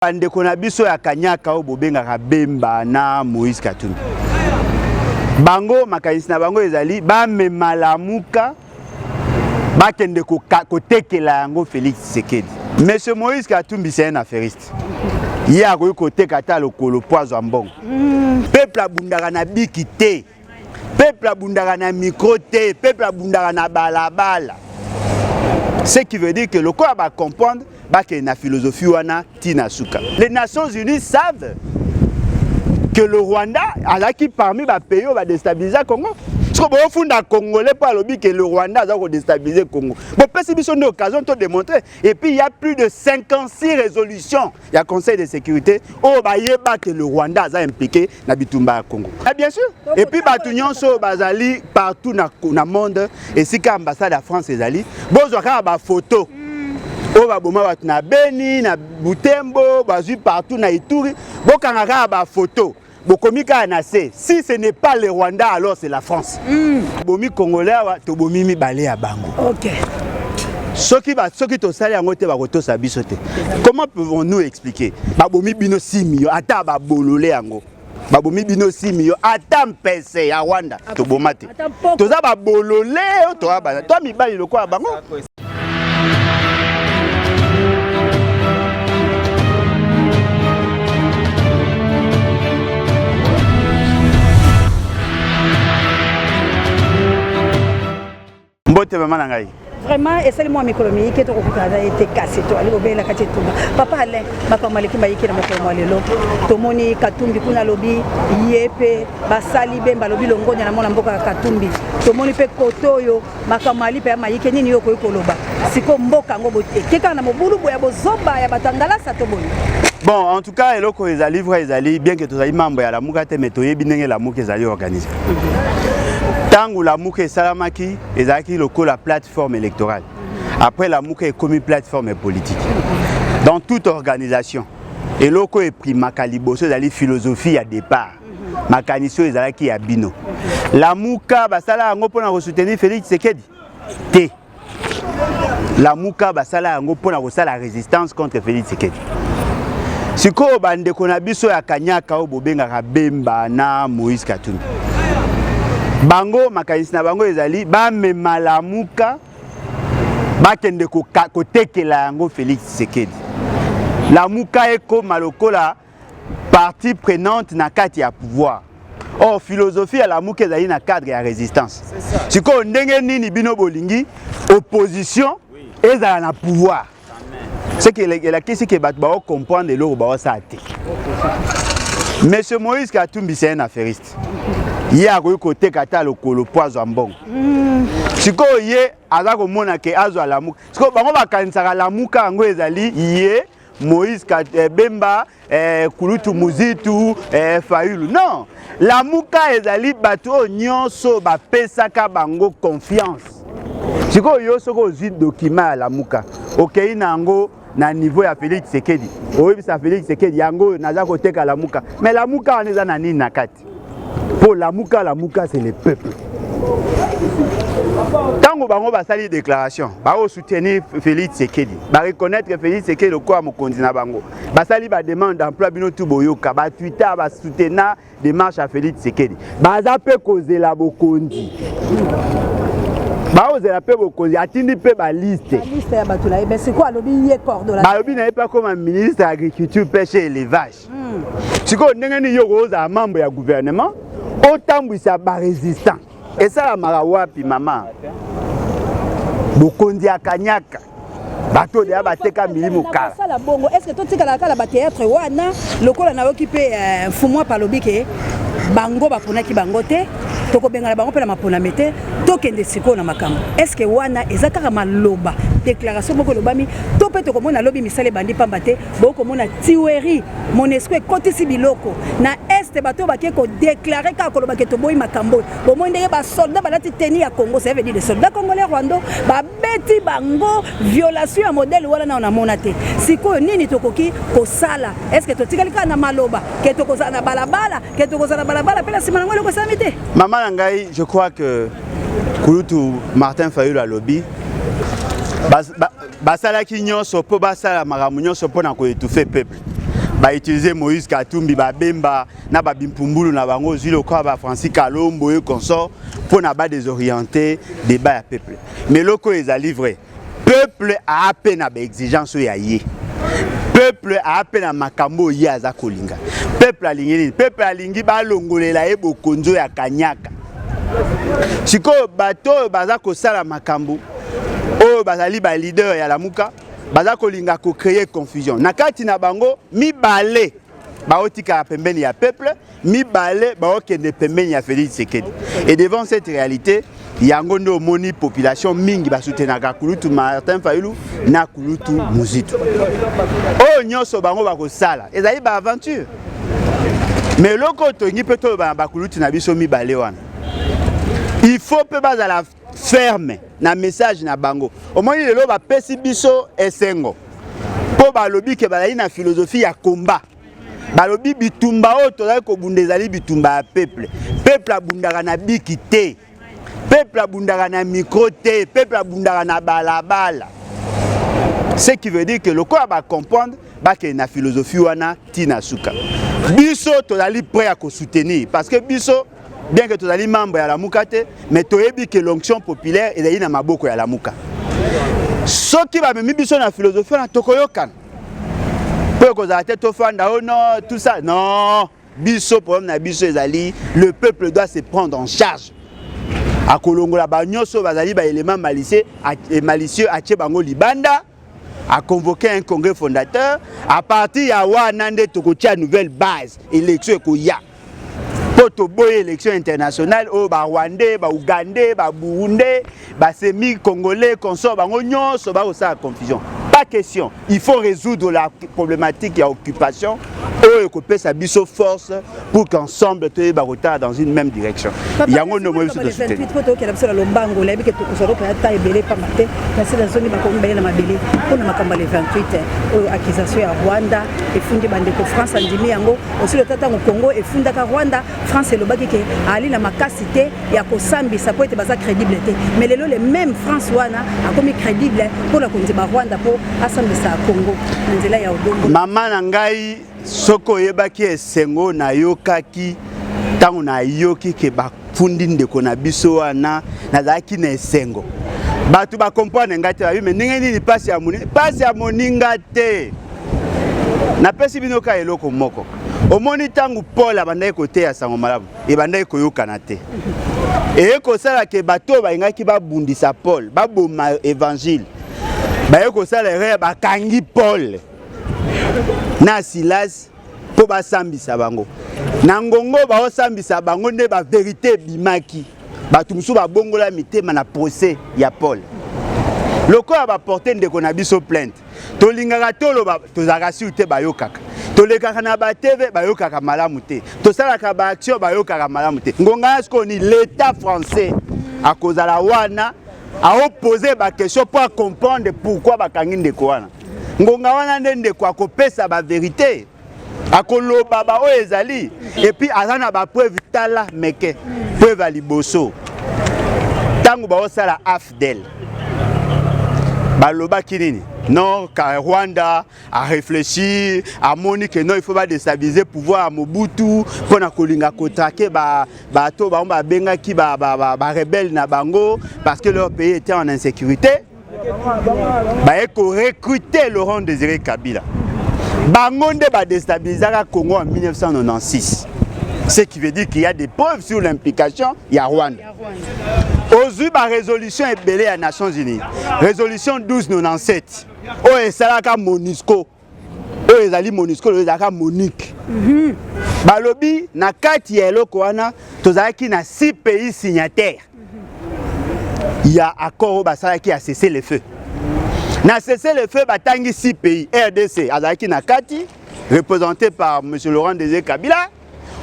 Bandeko na biso ya kanyaka oyo bobengaka Bemba na Moïse Katumbi, bango makanisi na bango ezali bamema Lamuka bakende kotekela yango Félix Tshisekedi. Monsieur Moïse Katumbi, c'est un affairiste. Ye akoki koteka ata lokolo mpo azwa mbongo. Peuple abundaka na biki te, peuple abundaka na micro te, peuple abundaka na balabala. Ce qui veut dire que lokola ba comprendre, bakende na philosophie wana tina suka. Les Nations Unies savent que le Rwanda azalaki parmi ba pays oyo badestabiliza Congo. Siko bofunda Congolais mpo alobi que le Rwanda aza kodestabiliser Congo, bopesi biso nde occasion to démontrer. Et puis il y a plus de 56 résolutions ya Conseil de sécurité oyo bayeba que le Rwanda aza impliqué na bitumba ya Congo. Ah, bien sûr. Et puis bato nyonso oyo bazali partout na monde, esika ambassade ya France ezali, bozwa kaka bafoto oyo baboma bato na Beni, na Butembo, bazwi partout na Ituri, bokanga kaka bafoto, bokomi kaka na se. Si ce n'est pas le Rwanda, alors c'est la France. Bomi Congolais awa, tobomi mibale ya bango. Soki tosali yango te, bakotosa biso te. Comment pouvons-nous expliquer babomi bino 6 millions, ata babolole yango babomi bino 6 millions, ata mpese ya Rwanda toboma te? Toza babolole oyo toza bana to mibali lokola bango. Mbote, mama na ngai. Vraiment, esali mwa mikolo miyike tokokutana na ye te, kasi toali kobela kati etumba. Papa Alain, makambo maleki mayike na mokolo mwa lelo, tomoni Katumbi kuna alobi ye mpe basali Bemba alobi longonya na mwana mboka ya Katumbi. Tomoni mpe kote oyo makambo mali mpe ya mayike. Nini yo okoki koloba sikoyo? Mboka yango eke kaka na mobulu boya bozoba ya bato ya ngalasa to boye? Bon, en tout cas, eloko ezali vrai, ezali bien que tozali membre ya Lamuka te, mais toyebi ndenge Lamuka ezali organisé. Ntango Lamuka esalamaki, ezalaki lokola plateforme électorale. Après, Lamuka ekomi plateforme politique. Dans toute organisation, eloko eprimaka liboso ezali philosophie ya départ, makanisi oyo ezalaki ya bino. Lamuka basala yango mpona kosoutenir Félix Tshisekedi te. Lamuka basala yango mpona kosala résistance contre Félix Tshisekedi. Sikoyo bandeko na biso ya kanyaka oyo bobengaka Bemba na Moïse Katumbi, bango makanisi na bango ezali bamema Lamuka bakende kotekela yango Félix Tshisekedi. Lamuka ekóma lokola partie prenante na kati ya pouvoir. Or philosophie ya Lamuka ezali na cadre ya résistance. Sikoyo ndenge nini bino bolingi opposition ezala na pouvoir? Ce qui elakisi ke bato baocomprendre eloko baosala te. Monsieur Moïse Katumbi, c'est un affairiste. Ye akoki koteka ata lokolo mpo azwa mbongo. Sikoyo ye aza komona ke azwa Lamuka. Sikoyo bango bakanisaka Lamuka yango ezali ye Moïse Bemba, Kulutu Muzitu, Fayulu. Non, Lamuka ezali bato oyo nyonso bapesaka bango confiance. Sikoyo yo soki ozwi document ya Lamuka, okei na yango na niveau ya Félix Tshisekedi, oyebisa Félix Tshisekedi yango oyo naza koteka Lamuka. Mais Lamuka wana eza na nini na kati? Mpo Lamuka, Lamuka, c'est le peuple. Ntango bango basali déclaration, bakosoutenir Félix Tshisekedi, bareconnaître Félix Tshisekedi lokola mokonzi na bango, basali bademande d'emploi, bino tu boyoka batwitter, basoutenir démarche ya Félix Tshisekedi. Baza mpe kozela bokonzi, baozela mpe bokonzi, atindi mpe baliste. Liste ya bato na ye, mais sikoyo alobi ye coordonnateur. Balobi na ye mpe akoma ministre ya Agriculture, Pêche et Élevage. Sikoyo ndenge nini yo kozala membre ya gouvernement, otambwisa barésistant? Esalamaka wapi, mama? Bokonzi ya kanyaka, bato deya bateka milimo kala. Kosala bongo, est ce que totikala kaka batéâtre wana? Lokola nayoki mpe mfumu apa alobi ke bango baponaki bango te, tokobengana bango mpe na maponami te, tokende sikoyo na makambo. Est ce que wana eza kaka maloba, déclaration moko elobami, to mpe tokomona alobi misala ebandi? Pamba te bokomona tuerie, Monusco ekotisi biloko na Est, bato oyo bake kodéclarer kaka koloba ke toboyi makambo oyo. Bomoi ndenge basoldat balati tenue ya Congo, ça veut dire des soldats congolais rwando babeti bango. Violation ya modèle wana nao namona te. Sikoyo nini tokoki kosala? Est ce que totikali kaka na maloba ke tokozala na balabala, ke tokozala na balabala, mpe na nsima nango eloko esalami te? Mama na ngai, je crois que kulutu Martin Fayulu alobi basalaki nyonso mpo basala makambo nyonso mpo na koétouffer peuple. Bautiliser Moïse Katumbi, babemba na babimpumbulu na bango, ozwi lokola baFrancis Kalombo et consort, mpo na badésorienter débat ya peuple. Mais eloko oyo ezali vrai, peuple aa mpe na baexigence oyo ya ye. Peuple aa mpe na makambo oyo ye aza kolinga. Peuple alingi nini? Peuple alingi balongolela ye bokonzi oyo ya kanyaka. Sikoyo bato oyo baza kosala makambo oyo, bazali baleader ya Lamuka, baza kolinga kocréer confusion na kati na bango. Mibale baotikala pembeni ya peuple, mibale baokende pembeni ya Félix Tshisekedi. Et devant cette réalité, yango nde omoni population mingi basoutenaka kulutu Martin Fayulu na kulutu Muzito. Oyo nyonso bango bakosala ezali baaventure. Mais eloko oyo tolingi mpe toloba na bakulutu na biso mibale wana, il faut mpe bazala ferme na message na bango. Omoni, lelo bapesi biso esengo mpo balobi ke bazali na philosophie ya combat. Balobi bitumba oyo tozali kobunda ezali bitumba ya peuple. Peuple abundaka na biki te, peuple abundaka na micro te, peuple abundaka na balabala. Ce qui veut dire que lokola bacomprendre, bakende na philosophie wana ntina suka. Biso tozali prêt ya kosoutenir, parce que biso, bien que tozali membre ya Lamuka te, mais toyebi ke l'onction populaire ezali na maboko ya Lamuka. Soki bamemi biso na philosophie wana, tokoyokana mpo ekozala te tofanda o non, tout ça non. Biso, problème na biso ezali: le peuple doit se prendre en charge. Akolongola banyonso oyo bazali baélément malicieux, atie bango libanda, aconvoqué un congrès fondateur. À partir ya wana nde tokotia nouvelle base. Élection ekoya, mpo toboyi élection internationale oyo Barwandais, Baougandais, Baburundais, basemi congolais consort, bango nyonso bakosala confusion. Pas question. Il faut résoudre la problématique ya occupation oyo ekopesa biso force pour qu'ensemble toyeba kotala dans une même direction. Yango nde omoi biso tosoutenir. Po tokenda biso na lombango, nayebi ke tokozala mpenza ta ebele pamba te nasi nazongi bakomi mibale na mabele mpona makambo ya le 28 oyo. Accusation ya Rwanda efundi bandeko, France andimi yango. Osili ota ntango Congo efundaka Rwanda, France elobaki ke ali na makasi te ya kosambisa mpo ete baza crédible te. Mais lelo, le même France wana akomi crédible mpona kondima Rwanda mpo asambisa Congo na nzela ya odongo. Mama na ngai, soki oyebaki esengo nayokaki ntango nayoki ke bafundi ndeko na biso wana, nazalaki na esengo. Bato bacomprendre ngai te, babi: "Me ndenge nini? Mpasi ya moninga, mpasi ya moninga te." Napesi bino ka eloko moko. Omoni, ntango Paul abandaki koteya sango malamu, ebandaki koyokana te. Eye kosala ke bato oyo balingaki babundisa Paul, baboma évangile, baye kosala erreur, bakangi Paul na Silas mpo basambisa bango. Na ngongo baosambisa bango nde bavérité ebimaki. Bato mosusu babongola mitema na procès ya Paul. Lokola baporte ndeko na biso plainte, tolingaka toloba, tozalaka sûr te bayokaka. Tolekaka na baTV, bayokaka malamu te. Tosalaka baaction, bayokaka malamu te. Ngonga ya sikoyo ni l'État français akozala wana, aopose baquestion mpo acomprendre pourquoi bakangi ndeko wana. Ngonga wana nde ndeko akopesa bavérité, akoloba baoyo ezali, et puis aza na bapreuve. Tala meke, preuve ya liboso: ntango baosala AFDL, balobaki nini? Non, ka Rwanda a réfléchi, amoni ke non, il faut badéstabiliser pouvoir ya Mobutu mpona kolinga kotraquer bato bango babengaki barebelle na bango, parce que leur pays était en insécurité. Baye korecruter Laurent Désiré Kabila. Bango nde badéstabilisaka Congo en 1996, ce qui veut dire qu'il y a des preuves sur l'implication ya Rwanda. Ozwi barésolution ebele ya Nations Unies, résolution 1297 oyo esalaka MONUSCO, oyo ezali MONUSCO, oyo ezalaka MONUC. Balobi na kati ya eloko wana, tozalaki na 6 pays signataires ya accord oyo basalaki ya cessez le feu. Na cessez le feu, batangi 6 pays. RDC azalaki na kati, représenté par M. Laurent Désiré Kabila.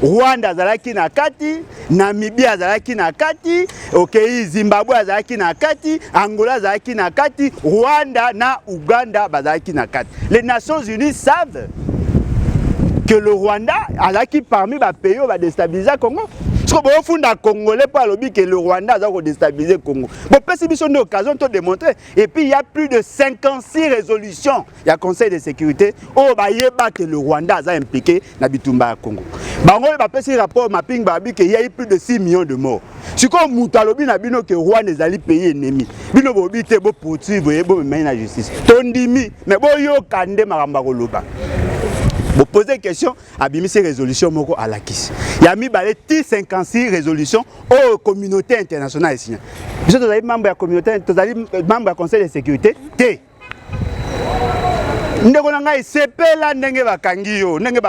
Rwanda azalaki na kati, Namibie azalaki na kati, okei Zimbabwe azalaki na kati, Angola azalaki na kati, Rwanda na Uganda bazalaki na kati. Les Nations Unies savent que le Rwanda azalaki parmi bapays oyo badéstabilisa Congo. Siko bofunda Congolais mpo alobi ke le Rwanda aza kodéstabiliser Congo. Bopesi biso nde occasion to démontrer. Et puis il y a plus de 56 résolutions ya Conseil de sécurité oyo bayeba ke le Rwanda aza impliqué na bitumba ya Congo. Bango oyo bapesi rapport mapping, babi ke il y a eu plus de 6 millions de morts. Sikoyo moto alobi na bino ke Rwanda ezali pays ennemi, bino bobi te, bopoursuivre ye, bomema ye na justice. Tondimi, mais boyoka nde makambo ya koloba. Bopose question, abimisi résolution moko, alakisi ya mibale ti 56 résolution oyo communauté internationale esinya. Biso tozali membre ya communauté, tozali membre ya Conseil de sécurité te. Ndeko na ngai, sepela ndenge bakangi yo, ndenge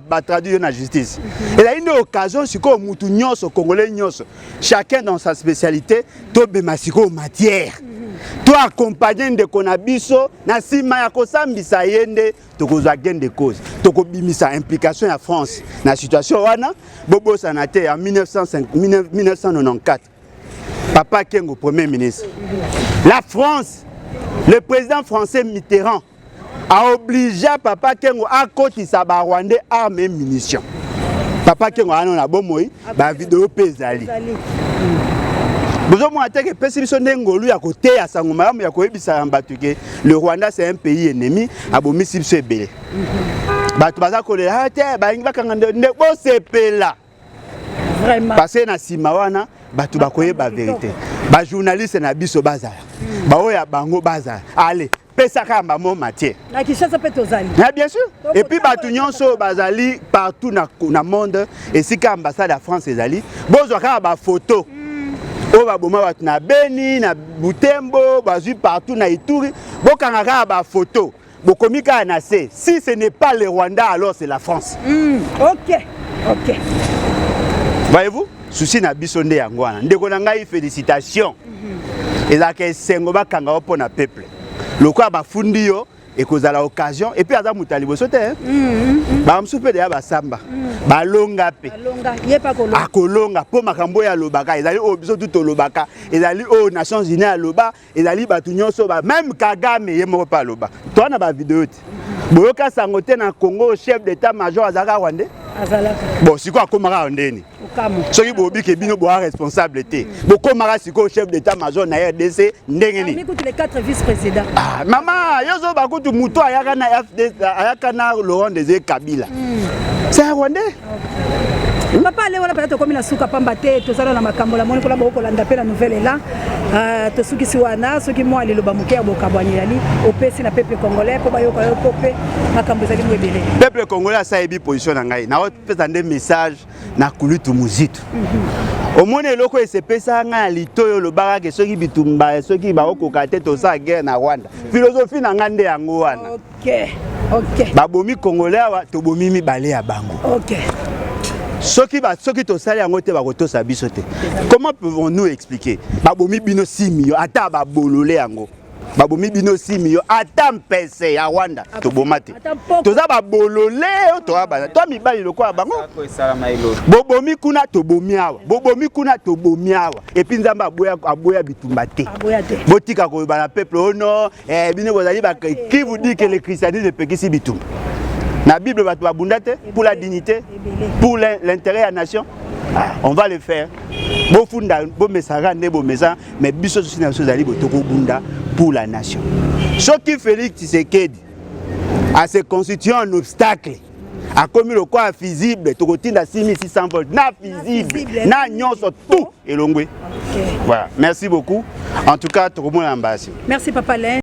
batraduire yo na justice. Ezali nde occasion sikoyo mutu nyonso, Congolais nyonso, chacun dans sa spécialité, tobema sikoyo matière, to accompagne ndeko na biso. Na nsima ya kosambisa ye nde tokozwa gain de cause, tokobimisa implication ya France na situation wana. Bobosana te, en 1994, Papa Kengo premier ministre, la France, le président français Mitterrand aobligé Papa Kengo akotisa Barwandais arme et munition. Papa Kengo wana na bomoi, bavideo mpe ezali. Bozomona te ke epesi biso nde ngolu ya koteya sango malamu, ya koyebisa bato ke le Rwanda, c'est un pays ennemi, abomisi biso ebele. Bato baza kolela te, balingi bakanga nde bosepela. Vraiment. Parce que na nsima wana bato bakoyeba vérité. Bajournaliste na biso bazala, baoyo ya bango bazala, ale pesaka bango matière. Na Kinshasa mpe tozali. Ah, bien sûr. Et puis bato nyonso oyo bazali partout na monde, esika ambassade ya France ezali, bozwa kaka bafoto oyo baboma bato na Beni, na Butembo, bazwi partout na Ituri, bokanga kaka bafoto, bokomi kaka na se: si ce n'est pas le Rwanda, alors c'est la France. Ok. Voyez-vous, souci na biso nde yango wana. Ndeko na ngai, félicitation. Ezalaka esengo bakanga yo mpo na peuple. Lokola bafundi yo, ekozala occasion. Et puis aza moto ya liboso te, bamosusu mpe deya basamba, balonga mpe. Alonga ye mpe akolonga. Akolonga, mpo makambo oyo alobaka ezali oyo biso tu tolobaka, ezali oyo Nations unies aloba, ezali bato nyonso, même Kagame ye moko mpe aloba. Toa na bavideo te, boyoka sango te. Na Congo, chef d'état major azalaka rwandais. Azalaka. Bon, sikoyo akomaka ndeni? Okamu. Soki boyobi ke bino boa responsable te, bokomaka sikoyo chef d'état major na RDC ndenge nini? Parmi kutu les quatre vice présidents. Ah, mama, yo zoba kutu moto ayaka na FD, ayaka na Laurent Désiré Kabila, c'est un Rwandais. Papa ale wana mpenza, tokomi na suka, pamba te tozala na makambo namoni kuna bokolanda mpe na nouvel élan. Tosukisi wana. Soki mwa liloba moke ya bokabwani yali, opesi na peuple congolais mpo bayoka yo, mpo mpe makambo ezali mo ebele. Peuple congolais asayebi position na ngai. Naopesa nde message na kulutu Muzitu. Omoni eloko esepesaka ngai na lito oyo olobaka ke soki bitumba, soki baokoka te, tosala guerre na Rwanda. Philosophie na ngai nde yango wana. Babomi Congolais awa, tobomi mibale ya bango. Soki tosali yango te, bakotosa biso te. Comment pouvons-nous expliquer? Babomi bino 6 millions, ata babolole yango, babomi bino 6 millions, ata mpese ya Rwanda toboma te. Ata mpoko. Toza babolole oyo, toza bana to mibali lokola bango. Sako esalama eloko. Bobomi kuna, tobomi awa, bobomi kuna, tobomi awa. Et puis Nzambe aboya, aboya bitumba te. Aboya te. Botika koyeba na peuple oyo no bino bozali ba. Qui vous dit que le christianisme epekisi bitumba? Na Bible bato babunda te pour la dignité, Ebele. pour l'intérêt ya nation? Ah, on va le faire. Bofunda, bomesaka nde bomesa, mais biso sosi na biso ezali bo tokobunda pour la nation. Soki Félix Tshisekedi ase constitue en obstacle, akomi lokola fusible, tokotinda 6600 volt na fusible. Fusible. Na nyonso tout elongwe. Voilà, merci beaucoup en tout cas, tokomona mbasi. Merci, papa Alain.